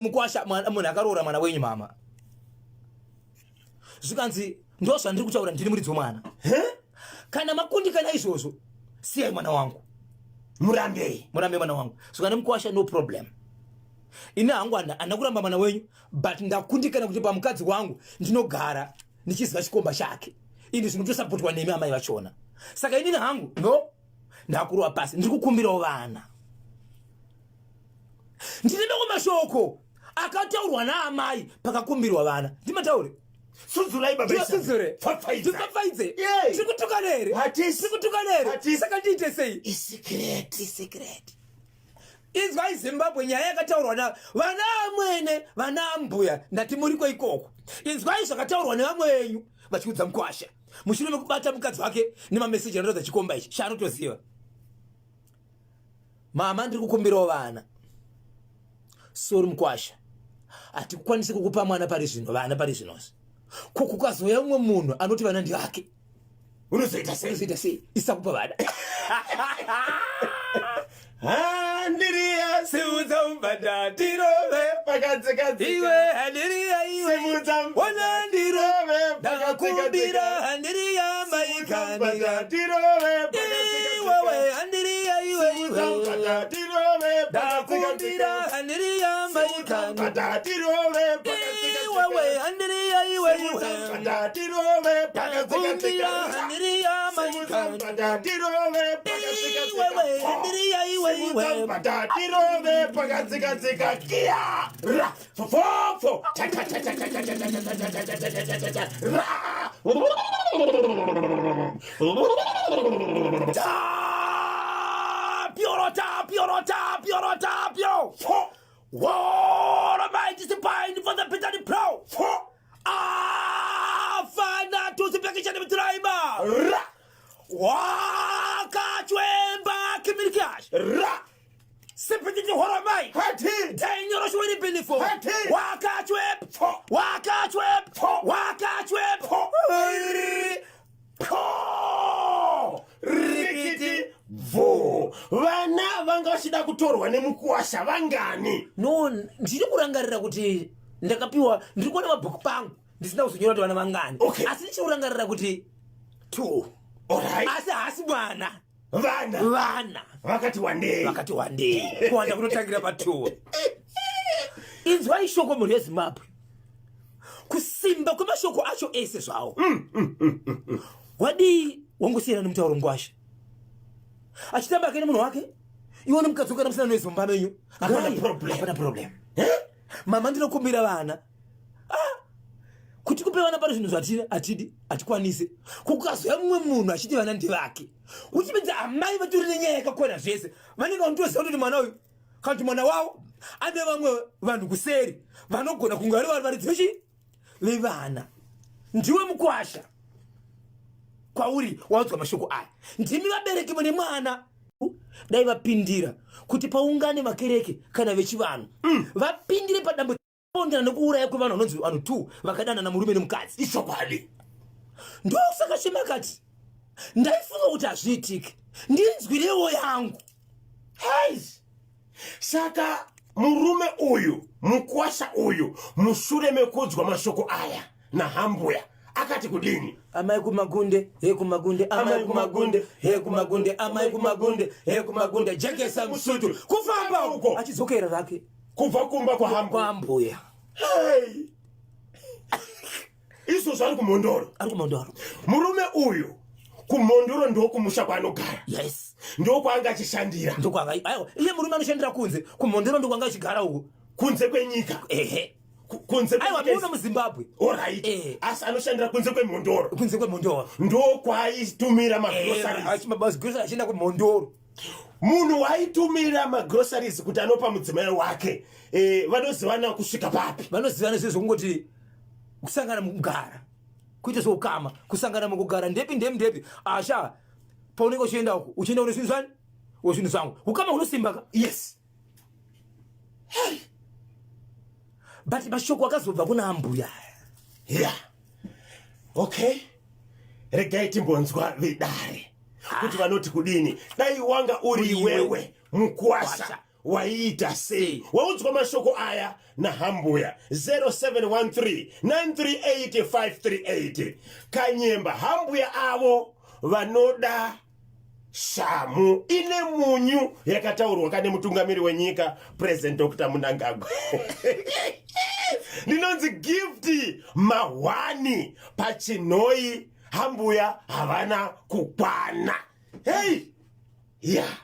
Mukwasha munhu akaroora mwana wenyu mama. Zvikanzi ndozvandiri kutaura ndini muridzi wemwana. Kana makundikana izvozvo siyai mwana wangu. Murambei. Murambe mwana wangu. Zvikanzi mukwasha no problem. Ini hangu handina kuramba mwana wenyu but ndakundikana kuti pamukadzi wangu ndinogara ndichiziva chikomba chake. Ini zvinotosapotwa nemi amai vachona. Saka inini hangu no ndakurova pasi ndiri kukumbirawo vana. Ndine mamwe mashoko akataurwa naamai pakakumbirwa vana. Ndimataure. Sudzurai baba. Ndisudzure. Pfapfaidza. Ndipfapfaidze. Tiri kutukana here? Hatisi. Tiri kutukana here? Hatisi. Saka ndiite sei? Isecret. Isecret. Inzwai Zimbabwe nyaya yakataurwa na vana amwene, vana ambuya, ndati muriko ikoko. Inzwai zvakataurwa nevamwe venyu vachiudza mukwasha. Mushure mekubata mukadzi wake nemameseji anoratidza chikomba ichi chaanotoziva. Mama ndiri kukumbirawo vana. Sorry mukwasha. Hatikukwanisi kukupa mwana pari zvino, vana pari zvinozvi. Ko kukazouya umwe munhu anoti vana ndivake. Unozoita sei? Unozoita sei? Isakupa vana. Handiriya simudza mubhadha tirove pakadzikadzika iwe handiriya iwe simudza ona ndirove ndakakumbira handiriya maikanira tirove iwewe handiriya iwe iwe ndakumbira handiriya maikanira tirove iwewe handiriya iwe iwe ndakumbira handiriya maikanira iwewe handiriya iwe iwe tirove pakadzikadzika kia ra fofofo cha cha cha cha cha cha cha cha cha cha cha cha cha cha cha cha ra Tapio, tapio, tapio, tapio. Fo What am I disciplined for the bitter pro? fo Afana tusipekisha ni mtraima. ra Wakachwemba kimilikash. ra Sipititi horomai. hati Dainyoro shwiri bilifo. Hati. Wakachwep. Fo. Wakachwep. Fo. Wakachwep. Fo. Po. Rikiti bvu. Vana vanga vachida kutorwa nemukuwasha vangani? No, ndiri kurangarira kuti ndakapiwa, ndiri kuona mabhuku pangu ndisina kuzonyora kuti vana vangani. Okay. Asi ndichiri kurangarira kuti 2. Alright. Asi haasi mwana. Vana. Vana. Vakati wandei. Vakati wandei. Kuwanda kunotangira pa 2. Inzwai shoko mhuri yeZimbabwe. Kusimba kwemashoko acho ese zvawo. Wadii wangosiyana nemutauro ngwasha. Achitamba ake nemunhu wake. Iwe nemukadzi wako kana musina noise mumba menyu. Hapana Guy, problem. Hapana problem. Mama ndinokumbira vana. Kuti kupe vana pari zvinhu zvatiri hatidi hatikwanise. Kukazouya mumwe munhu achiti vana ndevake. Uchipedza amai vatori nenyaya yakakwana zvese. Vanenge vanotoziva kuti mwana uyu kana kuti mwana wavo ane vamwe vanhu kuseri vanogona kunge vari vari varidzi vechi vevana. Ndiwe mukwasha kwauri waudzwa mashoko aya. Ndimi vabereki mune mwana. Dai vapindira kuti paungane makereke kana vechivanhu vapindire padambudziko pondana nekuuraya kwevanhu vanonzi vanhu 2 vakadanana murume nemukadzi. Ichokwadi. Ndosaka Shema akati ndaifunga kuti hazviitiki, ndinzwirewo yangu. Hai. Saka murume uyu, mukwasha uyu, mushure mekuudzwa mashoko aya nahambuya akati kudini? Amai kumagunde, he kumagunde, amai kumagunde, he kumagunde, amai kumagunde, he kumagunde, jekesa musutu. Kufamba uko. Achidzokera zvake. Kubva kumba kwahambuya. Kwaambuya. Hey. Izvozvo ari kumhondoro. Ari kumhondoro. Murume uyu kumhondoro ndokumusha kwaanogara. Yes. Ndokwaanga achishandira. Ndokwanga. Aiwa, iye murume anoshandira kunze, kumhondoro ndokwanga achigara uko. Kunze kwenyika. Ehe. Kunze Aiwa, kwenyika. muno muZimbabwe. Alright. Asi anoshandira kunze kwemhondoro. Kunze kwemhondoro. Ndokwaitumira magroceries. Magroceries achienda kumhondoro. Munhu waitumira magroceries kuti anopa mudzimai wake, vanozivana kusvika papi? Vanozivana zvinhu zvekungoti kusangana mukugara, kuita zveukama, kusangana mukugara ndepi ndepi ndepi. Asha, paunenge uchienda uko, uchienda une zvinhu zvani? Une zvinhu zvangu. Ukama hunosimba ka? Yes. Hey. But mashoko akazobva kuna ambuya. Yeah. Okay. Regai timbonzwa vedare kuti vanoti kudini. Dai wanga uri iwewe mukwasha. Waiita sei waudzwa mashoko aya nahambuya? 0713 938 538. Kanyemba, hambuya avo vanoda shamu ine munyu yakataurwa kane mutungamiri wenyika, President Dr Mnangagwa. Ndinonzi Gift Mahwani paChinhoi. Hambuya havana kukwana. Hei ya yeah.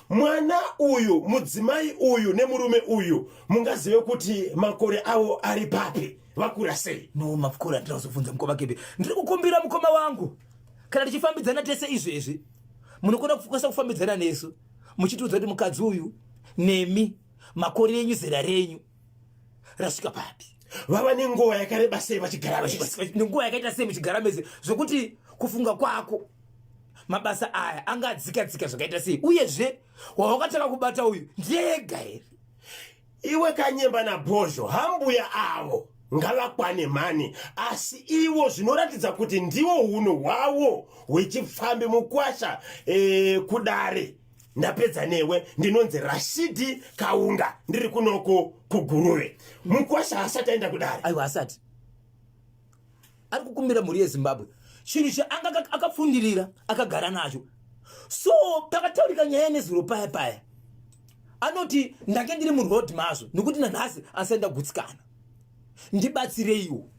Mwana uyu, mudzimai uyu nemurume uyu, mungazive kuti makore avo ari papi? Vakura sei? No, makore andina kuzobvunza, mukoma Kebe. Ndiri kukumbira, mukoma wangu, kana tichifambidzana tese izvezvi, munokona kukwanisa kufambidzana nesu muchitiudza kuti mukadzi uyu nemi, makore enyu, zera renyu rasvika papi? Vava nenguva yakareba sei vachigara vese? Nenguva yakaita sei muchigara mese, zvokuti kufunga kwako mabasa aya anga adzika dzika zvakaita sei? Uyezve wawakatanga kubata uyu ndiyega here? Iwe Kanyemba naBhozho, hambuya avo ngavakwane mhani, asi ivo zvinoratidza kuti ndiwo hunhu hwavo hwechipfambi. Mukwasha kudare. Ndapedza newe. Ndinonzi Rashidi Kaunga, ndiri kunoko kuGuruve. Mukwasha asati aenda kudare. Aiwa, asati. Ari kukumbira mhuri yeZimbabwe chinhu chaanga akapfundirira, akagara nacho. So pakataurika nyaya nezuro paya paya, anoti ndange ndiri muroad mazvo, nekuti nanhasi asati ndagutsikana, ndibatsireiwo.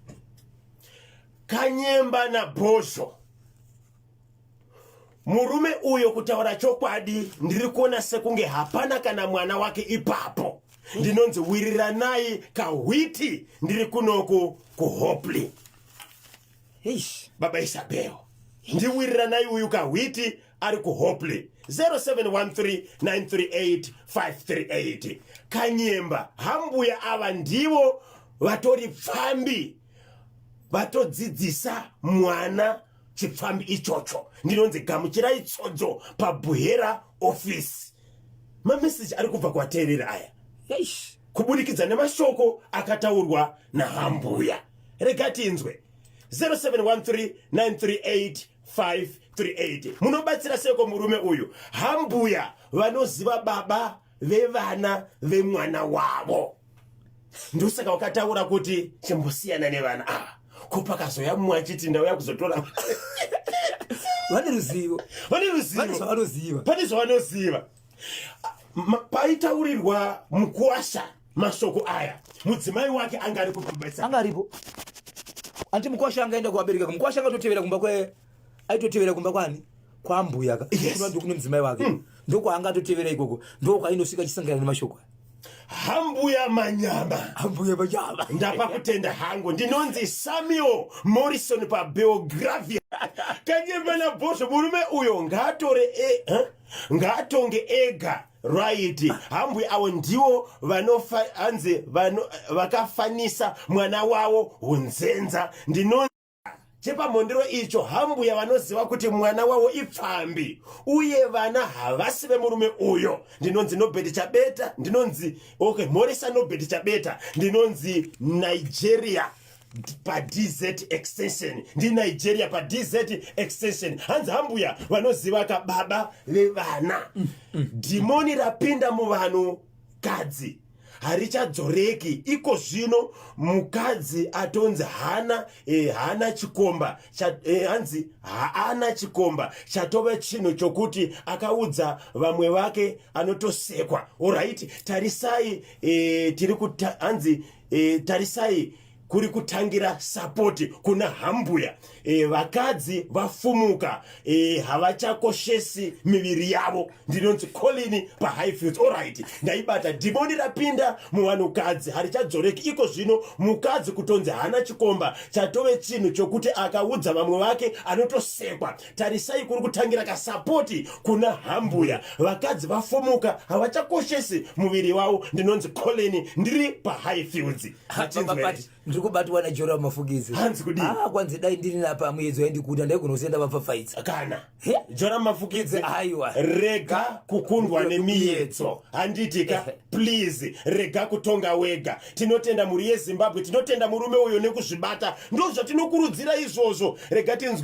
Kanyemba naBhozho, murume uyo, kutaura chokwadi, ndiri kuona sekunge hapana kana mwana wake ipapo. Ndinonzi Wiriranai Kahwiti, ndiri kunoku kuHopley. Eish. Baba Isabel, ndiWiriranai uyu Kahwiti, ari kuHopley. 0713938538. Kanyemba, hambuya ava ndivo vatori pfambi, vatodzidzisa mwana chipfambi ichocho. Ndinonzi Gamuchirai Tsodzo paBuhera office. Mameseji ari kubva kuvateereri aya Eish. kuburikidza nemashoko akataurwa nahambuya. Rega tinzwe. 0713938538. Munobatsira seko murume uyu? Hambuya vanoziva baba vevana vemwana wavo, ndosaka wakataura kuti chimbosiyana nevana ava. Ko pakazoya mumwe achiti ndauya kuzotora? Vane ruzivo. Vane ruzivo. Vane zvavanoziva. Pane zvavanoziva. Paitaurirwa mukuwasha mashoko aya, mudzimai wake anga ari kupibesa? Anga aripo. Anti mukwasha angaenda kuvabereki? Mukwasha angatotevera kumba kwe, aitotevera kumba kwani? Kwambuya ka. Yes. Ndokune mudzimai wake, ndokwaangatotevera ikoko, ndokwainosvika achisangana nemashoko aya. Hambuya manyama. Hambuya manyama. Ndapa kutenda hangu. Ndinonzi Samuel Morrison paBelgravia. Kanyemba naBhozho, murume uyo ngaatore huh? Ngaatonge ega, right? Hambwe avo ndivo vanofa, hanzi vakafanisa mwana wavo hunzenza. Ndino chepamhondero icho. Hambuya vanoziva kuti mwana wavo ipfambi, uye vana havasi vemurume uyo. Ndinonzi Nobert Chabeta, ndinonzi, okay, Morisa Nobert Chabeta. Ndinonzi Nigeria paDZ Extension, ndiNigeria paDZ Extension. Hanzi hambuya vanoziva kababa vevana. Dhimoni rapinda muvanhu kadzi harichadzoreki. Iko zvino mukadzi atonzi hana hana chikomba, hanzi haana chikomba, chatova chinhu chokuti akaudza vamwe vake anotosekwa. Alright, tarisai, tiri kuta, hanzi tarisai kuri kutangira sapoti kuna hambuya. Vakadzi vafumuka, havachakoshesi miviri yavo. Ndinonzi Colin paHighfields. Alright, ndaibata. Dhimoni rapinda muvanhukadzi harichadzoreki. Iko zvino mukadzi kutonzi haana chikomba, chatove chinhu chokuti akaudza vamwe vake anotosekwa. Tarisai kuri kutangira kasapoti kuna hambuya. Vakadzi vafumuka, havachakoshesi muviri wavo. Ndinonzi Colin, ndiri paHighfields. Baba, ndiri kubatwa naJora Mafukidzi. Hanzi kudii? Ah, kwanzi dai ndiri napa muedzo yandikuda, ndaigona kusenda vapfapfaidza. Kana Jora Mafukidzi. Aiwa. Rega kukundwa nemiyedzo, handitika? Please, rega kutonga wega. Tinotenda mhuri yeZimbabwe, tinotenda murume uyo nekuzvibata. Ndo zvatinokurudzira izvozvo. Rega tinzwe.